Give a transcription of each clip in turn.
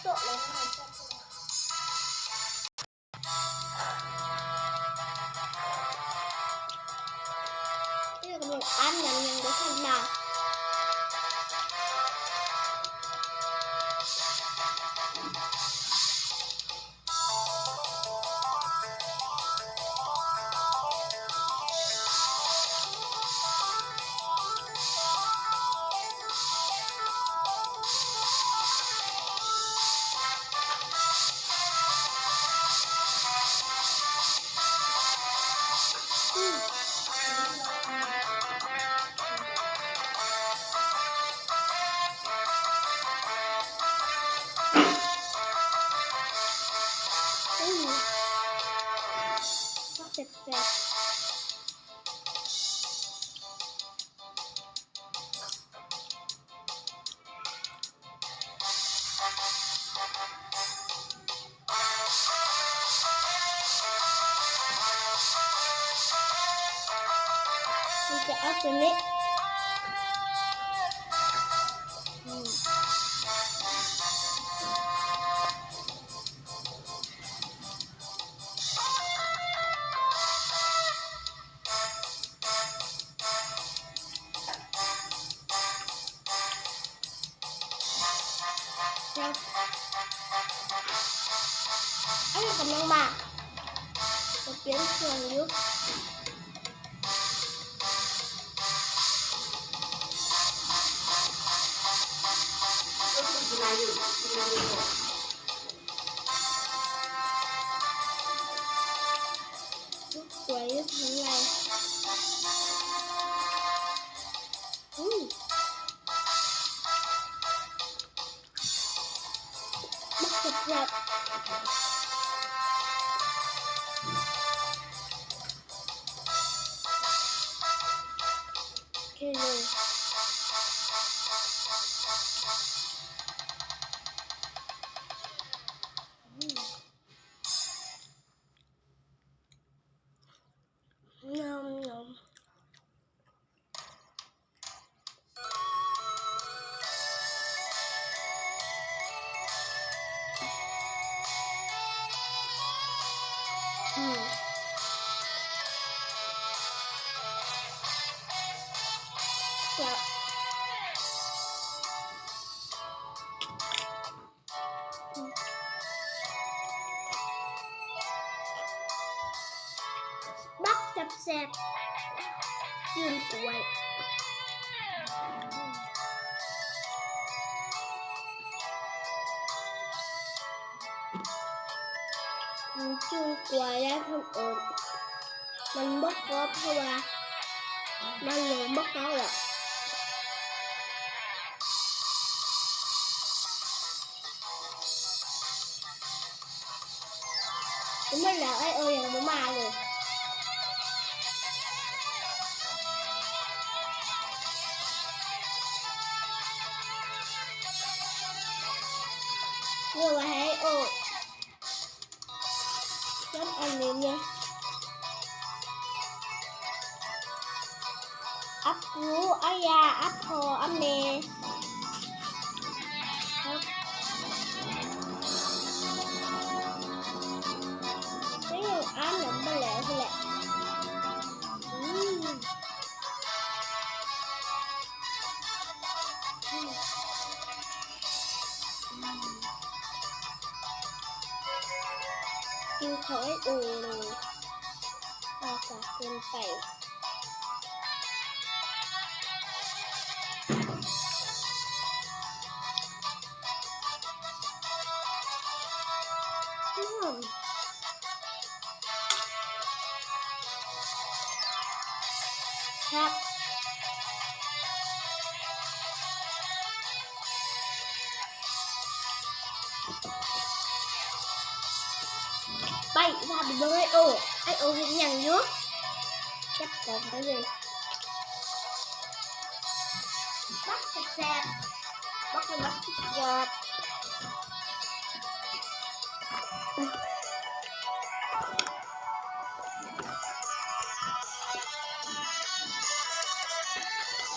ໂຕະເລີຍ ເອີ ກຳລັງອ່ານ ຍັງ ຍັງບໍ່ທັນມາ. ແຊບໆ. ມັນຈະເອົາຕົວນີ້ ອືມ. ອັນນີ້ກຳລັງມາ ກະປ່ຽນເຄື່ອງຢູ່. ສວຍຢູ່ທາງໃນ ອືມ ບັກແຊບໆ. ໂອເຄເລີຍ ອືມ ງາມໆ. ອືມ ແຊບ ບັກແຊບໆ ຈືນກ້ວຍ ຈືນກ້ວຍ ແລະ ເພິ່ນເອີ້ນ ມັນບໍ່ກອບ ເພາະວ່າມັນຍັງບໍ່ເກົາລະ. ໝົດແລ້ວ ອ້າຍໂອຍັງບໍ່ມາເລີຍ ເຫຼືອໄວ້ໃຫ້ໂອ. ສ່ວນອັນນີ້ນີ້ ອັບກູ ອາຢາ ອັບພໍ່ ອັບແມ່ ນີ້ຍັງອ່ານນຳບໍ່ແລ້ວພຸ້ນແຫຼະ ອືມ. ກິນຂອງອ້າຍໂອເລີຍ ອາດຈະເກີນໄປ ອືມ. ແຊບ ໄປ ພາໄປເບິ່ງອ້າຍໂອ ອ້າຍໂອເຮັດຫຍັງຢູ່ ຈັບກອງໄປເລີຍ ບັກແຊບໆ ບັກ ບັກສຸດຍອດ.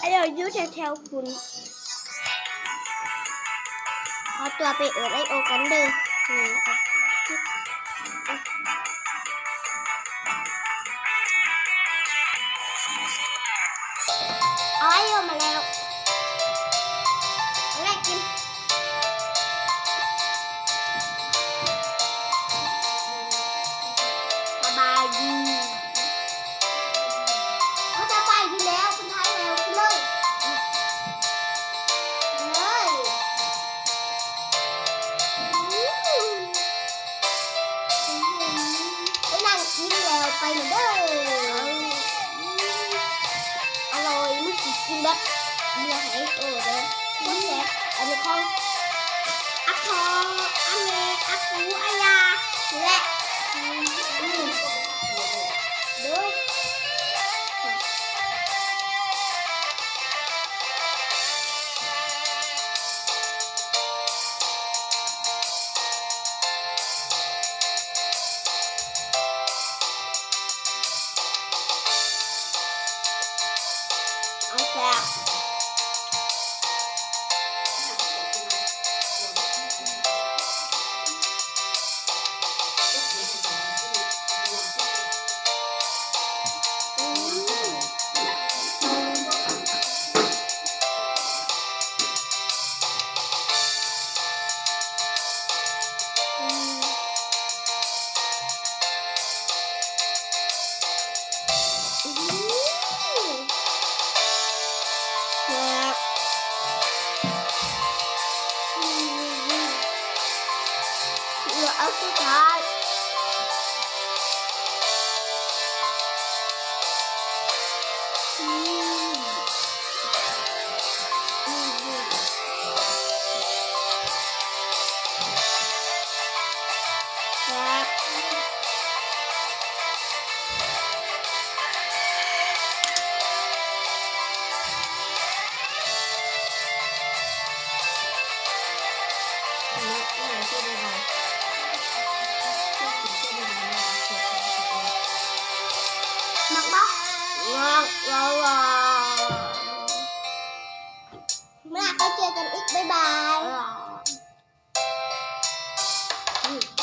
ອັນນີ້ຢູ່ແຖວໆພຸ້ນ ຂໍຕົວໄປເອີ້ນໄອໂອກັນເດີ້. ນີ້ ເອົາໄອໂອມາແລ້ວ ເອົາແລ້ວກິນ. ສະບາຍດີ. ໂອ້ ສະບາຍດີແລ້ວ ຄົນໄທແລ້ວ ກິນເລີຍ ກິນເລີຍ. ໄປນັ່ງກິນແລ້ວ ໄປເລີຍເດີ້. ອະລ່ອຍ ມື້ກີ້ກິນແບບເຫຼືອໃຫ້ໂອເດີ້ ແຊບ. ອັນນີ້ຂອງອາພໍ່ ອາແມ່ ອາປູ ອາຍ່າ ແລະ ອືມ ໂດຍ ເອົາແຊບ. ແຊບ ເຫຼືອອັນສຸດທ້າຍ. ແຊບ. ມັກບໍ່? ມັກ. ມື້ໜ້າຄ່ອຍເຈີກັນອີກ. ບາຍບາຍ. ອືມ.